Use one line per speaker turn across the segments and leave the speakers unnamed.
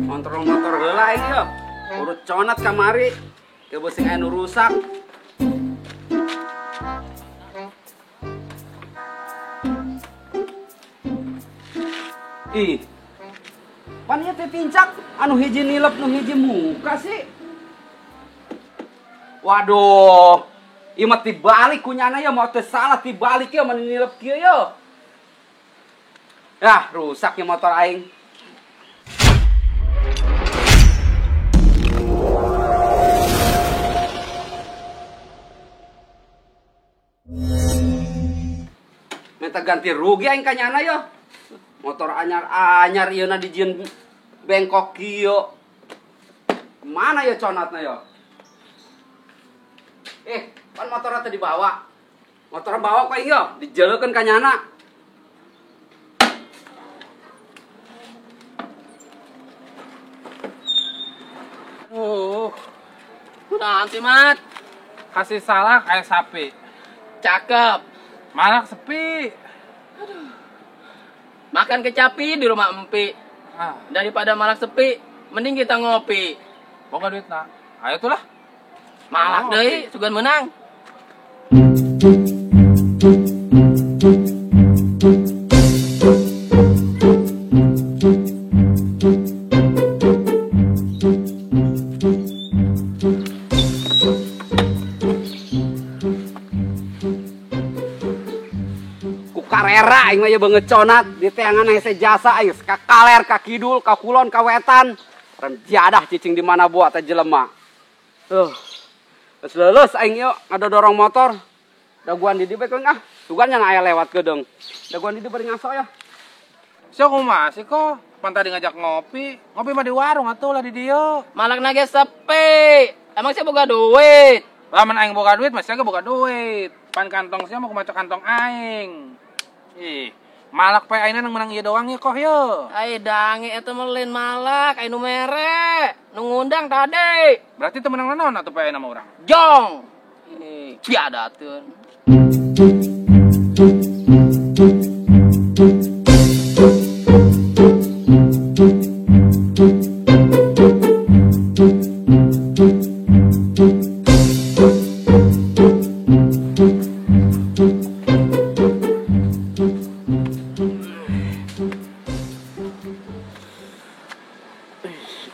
Kontrol motor heula aing yeuh. Urut conat kamari. Ke beusi aya nu rusak. Ih. Pan ieu teh pincak anu hiji nilep nu hiji muka sih. Waduh. Ieu mah tibalik kunyana ya mau teh salah tibalik ya mah nilep kieu yeuh. Yah, rusak ya motor aing. Minta ganti rugi aing ka nyana yeuh. Motor anyar-anyar ieu na dijieun bengkok kieu. Kemana ya conatna yeuh? Pan motorna teh dibawa. Motor bawa ku aing yeuh, dijeleukeun ka nyana.
Naon sih, Mat?
Kasih salah kayak sapi.
Cakep.
Malak sepi.
Aduh. Makan kecapi di rumah empi. Ah. Daripada malak sepi, mending kita ngopi.
Boga duit nak. Ayo tuh lah.
Malak deui, sugan menang.
Karera aing mah ieu beungeut conat di teangan hese jasa aing ka kaler ka kidul ka kulon ka wetan. Rem jadah cicing di mana buat teh jelema. Geus leuleus aing ieu ngadodorong motor. Daguan di dieu bae ah. Sugan nya aya lewat geudeung. Daguan di dieu bari ngaso ya.
Sia kumaha sih kok? Pan tadi ngajak ngopi. Ngopi mah di warung atuh lah di dieu.
Malakna ge sepi. Emang sia boga duit?
Lamun aing boga duit mah sia ge boga duit. Pan kantong sia mah kumaha kantong aing. Ih, malak pe aina nang menang ieu doang ieu koh yeuh.
Ai dange eta mah lain malak, ai nu mere, nu ngundang tadi.
Berarti teu menang naon atuh pe aina mah urang?
Jong. Ih, biadateun.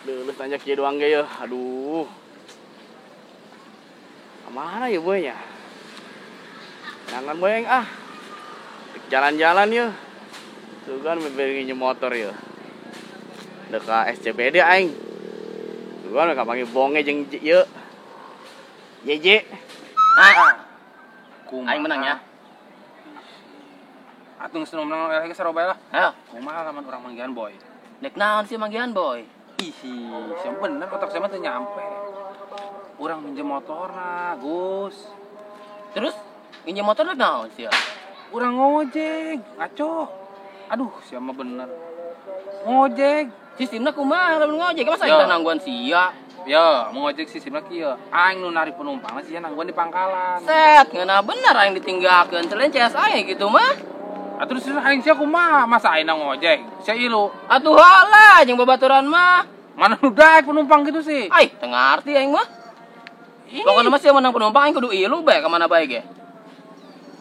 Lulus tanya kieu doang ge yeuh. Aduh. Kemana ya boy ya? Jangan boy ah. Jalan-jalan yeuh. Sugan beri nginjem motor yeuh. Deka SCBD aing. Sugan ka panggil bonge jeung ieu. JJ.
Ah. Aing menang ya.
Atuh geus menang lagi sarua bae lah.
Ayo.
Kumaha lamun urang manggihan boy?
Dek naon sih manggihan boy?
Ih, siapa bener otak saya mah teu nyampe. Urang minjem motorna, Gus.
Terus minjem motor dek naon sih?
Urang ngojek, ngaco. Aduh, siapa bener. Ngojek.
Sistemna kumaha lamun ngojek? Masa aing nangguan sia?
Ya, mau ngojek sistemna kieu. Aing nu narik penumpang sia nangguan di pangkalan.
Set, ngeunah bener aing ditinggalkeun. Teu CS aing gitu mah.
Atuh terus aing sia kumaha? Masa aing ngojek? Sia ilu.
Atuh halah jeung babaturan mah.
Mana nu daek penumpang gitu sih?
Ai, teu ngarti aing mah. Pokokna mah sia menang penumpang aing kudu ilu bae ka mana bae ge.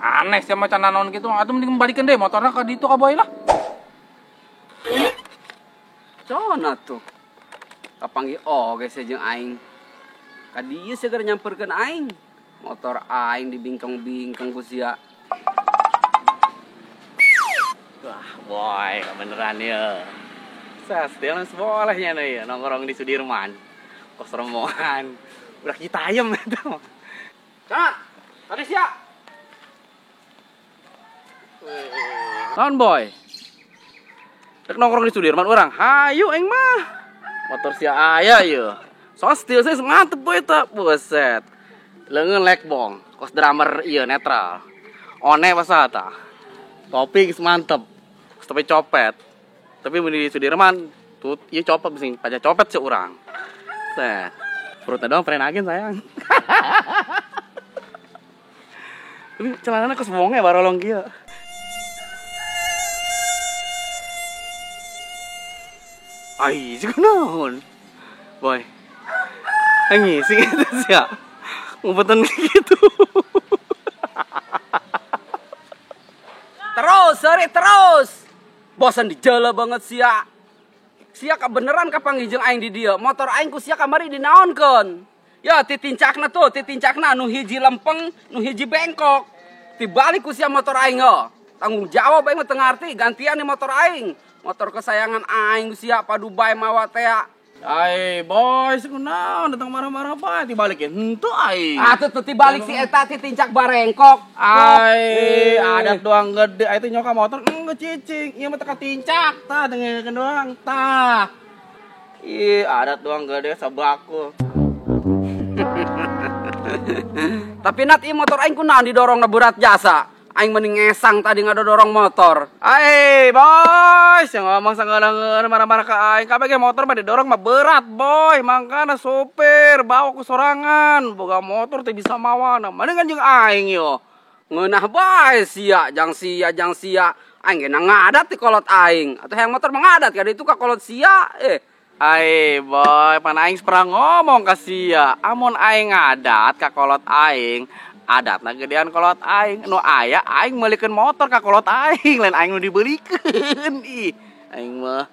Aneh sia mah can naon kitu. Atuh mending balikeun deui motorna ka ditu ka boy lah.
Cona tuh. Kapanggih oge sia jeung aing. Ka dieu sia keur nyamperkeun aing. Motor aing dibingkong-bingkong ku sia.
Wah, boy, kebeneran ya. Sastil bolehnya nih nongkrong di Sudirman. Kos rombongan. Udah kita ayam itu.
Cat, tadi sia.
Naon boy? Rek nongkrong di Sudirman orang. Hayu aing mah. Motor sia aya ieu. Sostil saya mantep boy eta. Buset. Leungeun lekbong, kos drummer ieu netral. One pasal ta. Topi geus mantep. Tapi copet. Tapi mun di Sudirman tut ieu copet sing pajak copet sih urang. Set. Perutnya doang perenagin sayang. Tapi celanana kos bonge barolong kieu. Ai, sih kunaon. Boy. Ngising itu sia. Ngumpetan gitu.
Terus, seri terus. Bosan dijala banget sia. Sia kebeneran kapanggih jeung aing di dieu. Motor aing ku sia kamari dinaonkeun. Ya titincakna tuh, titincakna nu hiji lempeng, nu hiji bengkok. Tibalik ku sia motor aing heuh. Tanggung jawab aing mah teu ngarti, gantian nih motor aing. Motor kesayangan aing sia pa Dubai mawa tea.
Ai, boy, sekunaon datang marah-marah bae dibalikin. Henteu aing.
Atuh tuh tibalik si eta titincak barengkok.
Ai, adat doang gede, ai teh nyoka motor enggeus cicing. Ieu mah teu katincak tah dengekeun doang tah. Ih, adat doang gede sabaku.
Tapi nat ieu motor aing kunaon didorongna berat jasa. Aing mending ngesang tadi ngadodorong motor.
Ai, boy, yang ngomong sanggeunang marah-marah ke aing. Kabeh ge motor mah didorong mah berat, boy. Mangkana sopir bawa ku sorangan. Boga motor teh bisa mawana. Mendingan jeung aing yo.
Ngeunah bae sia, jang sia, jang sia. Aing ge ngadat ti kolot aing. Atuh hayang motor mah ngadat ka ditu ka kolot sia.
Ai, boy, pan aing pernah ngomong ka sia. Amun aing ngadat ka kolot aing, adatna gedean kolot aing, nu aya aing meulikeun motor ka kolot aing, lain aing nu dibeulikeun. Ih, aing mah.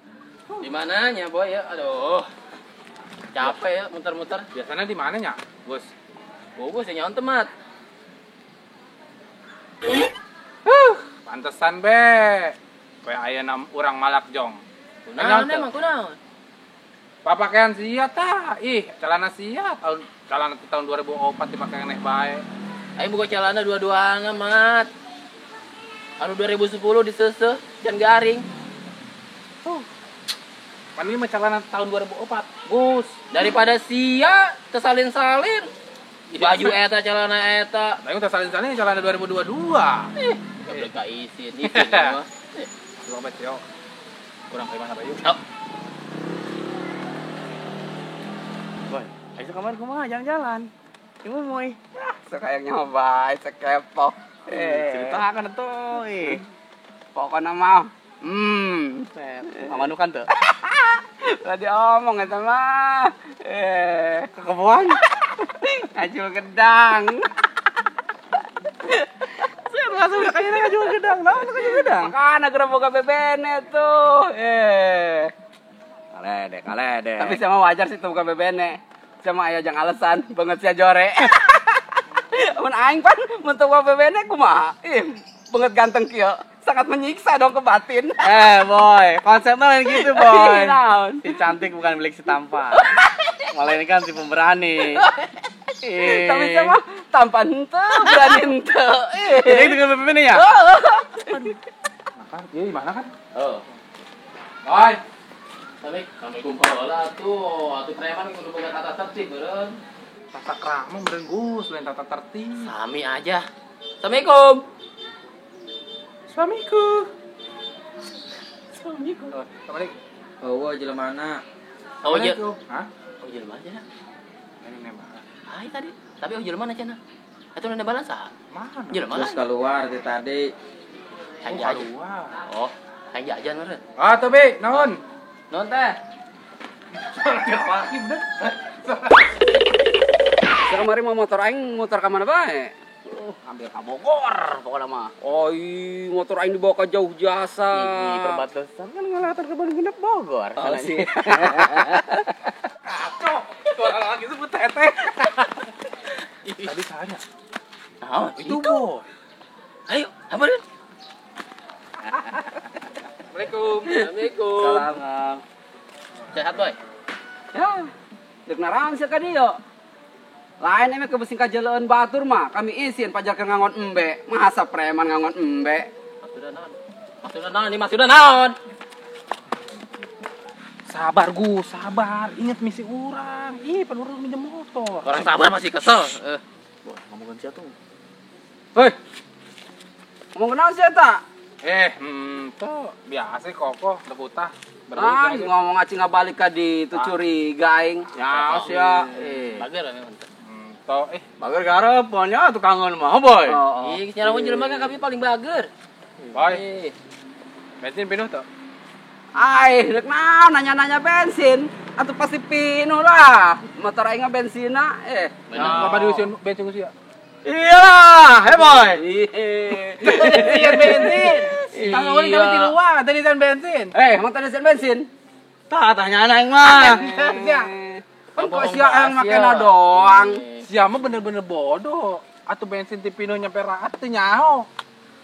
Di mananya, Boy ya? Aduh. Capek ya muter-muter.
Biasanya di mananya, Gus?
Gus yang nyaon temat.
Pantesan be. Kayak aya urang malak jong.
Kunaon emang kunaon?
Papakaian sia tah. Ih, celana sia tahun celana tahun 2004 dipake neh bae.
Aing boga celana dua-duana, Mat. Anu 2010 diseuseuh can garing.
Pan ieu mah celana tahun 2004, Gus.
Daripada sia tersalin-salin. Baju eta celana eta.
Aing teh salin-salin celana 2022.
Ih, goblok ka isin isin mah.
Coba baca yo. Kurang kayak mana bayu?
Oh.
Boy, ayo kamar kumaha jalan-jalan. Ibu moy.
Sok hayang nyoba, sekepo.
Ceritakan atuh.
Pokona mah.
Amanukan tuh.
Tadi omong eta mah.
Kekeboan.
Ngajul gedang.
Saya langsung udah kayaknya ngajul gedang. Naon ngajul gedang?
Makana geura boga bebene tuh.
Kalede, kalede.
Tapi sama wajar sih tuh bukan bebene. Sama aya jang alasan banget sia jore. Mun aing pan mun teu boga bebene kumaha? Ih, banget ganteng kieu. Sangat menyiksa dong ke batin.
Boy, konsepnya lain gitu, boy. Si cantik bukan milik si tampan. Melainkan si pemberani.
Tapi sama tampan henteu, berani henteu.
Jadi dengan bebene ya?
Makan, ieu di mana kan?
Oh.
Boy.
Assalamualaikum heula atuh. Atuh preman kudu boga tata tertib beureun.
Tata krama meureun Gus, lain tata tertib.
Sami aja. Assalamualaikum.
Suamiku. Suamiku. Assalamualaikum.
Oh, jelema mana?
Oh, jelema.
Hah?
Oh, jelema aja.
Ini nembak.
Ai tadi. Tapi oh jelema cenah. Atuh nembalan saha?
Mana?
Jelema.
Terus keluar di tadi.
Hayang jajan. Oh, hayang jajan meureun.
Ah, tuh Bi, naon?
Naon teh?
Kamari mau motor aing motor ka mana bae?
Ambil ka Bogor pokoknya mah.
Oh, motor aing dibawa ke jauh jasa.
Di perbatasan kan ngelewatan ke Bandung genep Bogor.
Oh, sih.
Kacau. Suara lagi sebut teteh. Tadi sahanya.
Naon?
Itu, Boy.
Ayo, apa Dun?
Assalamualaikum.
Assalamualaikum.
Salam.
Sehat, Boy?
Ya. Deuk naraon sia ka dieu? Lain emang kebesing kajeleun batur mah, kami isin pajar ke ngangon embe. Masa preman ngangon embe?
Maksudna naon? Maksudna naon ini? Maksudna naon?
Sabar Gus, sabar. Ingat misi urang. Ih, pan urang minjem motor.
Orang sabar masih kesel.
Boy, ngomongin sia tuh.
Hei. Ngomong naon sia ta?
Tuh biasa kokoh lebutah.
Ah, ngomong aci ngabalik ka di itu curiga aing.
Ya, sia.
Bager memang.
Toh,
bager garep pokoknya tuh kangen mah, boy.
Ih, geus nyarawan jelema kami paling bager.
Boy. Bensin penuh tuh.
Ai, rek naon nanya-nanya bensin. Atuh pasti pinuh lah. Motor aing mah bensinna eh.
Bapak diusian bensin usia.
Iya, hey boy.
Iya bensin. Tanggung kami di luar, tadi isian bensin.
Eh, emang tadi isian bensin?
Tah, tanya aing mah.
Sia.
Kan kok sia yang makena doang.
Sia mah bener-bener bodoh. Atuh bensin ti pinuh nyampe raat teu nyaho.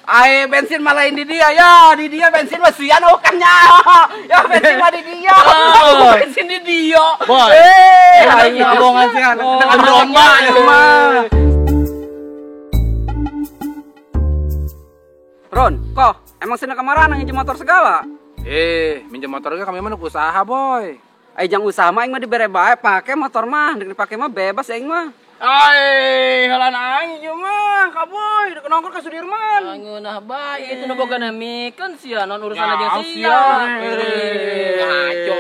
Ai bensin malah di dia ya, di dia bensin mah sia nu kan nyaho. Ya bensin mah di dia.
Oh.
Bensin di dia.
Boy.
Eh,
aing bohongan sia. Domba ieu mah.
Ron, kok emang sina kemarin nginjem motor segala?
Eh, minjem motor ge kami mah nu usaha, boy.
Ai jang usaha mah aing mah dibere bae pake motor mah, dek dipake mah bebas aing mah.
Ai, heula aing ieu mah, ka boy, dek nongkrong ka Sudirman.
Ngeunah bae itu nu boga mikeun sia non urusan
Ya,
aja sia.
sia.
Ngaco.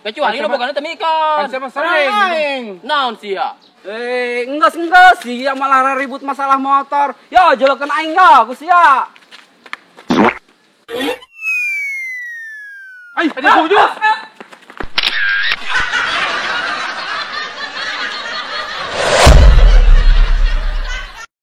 Kecuali nu bogana teu mikeun.
Kan siapa sering.
Naon sia?
Eh, enggeus sia malah ribut masalah motor. Yo, jelekeun aing yo, ku sia.
Ai, ada bujus.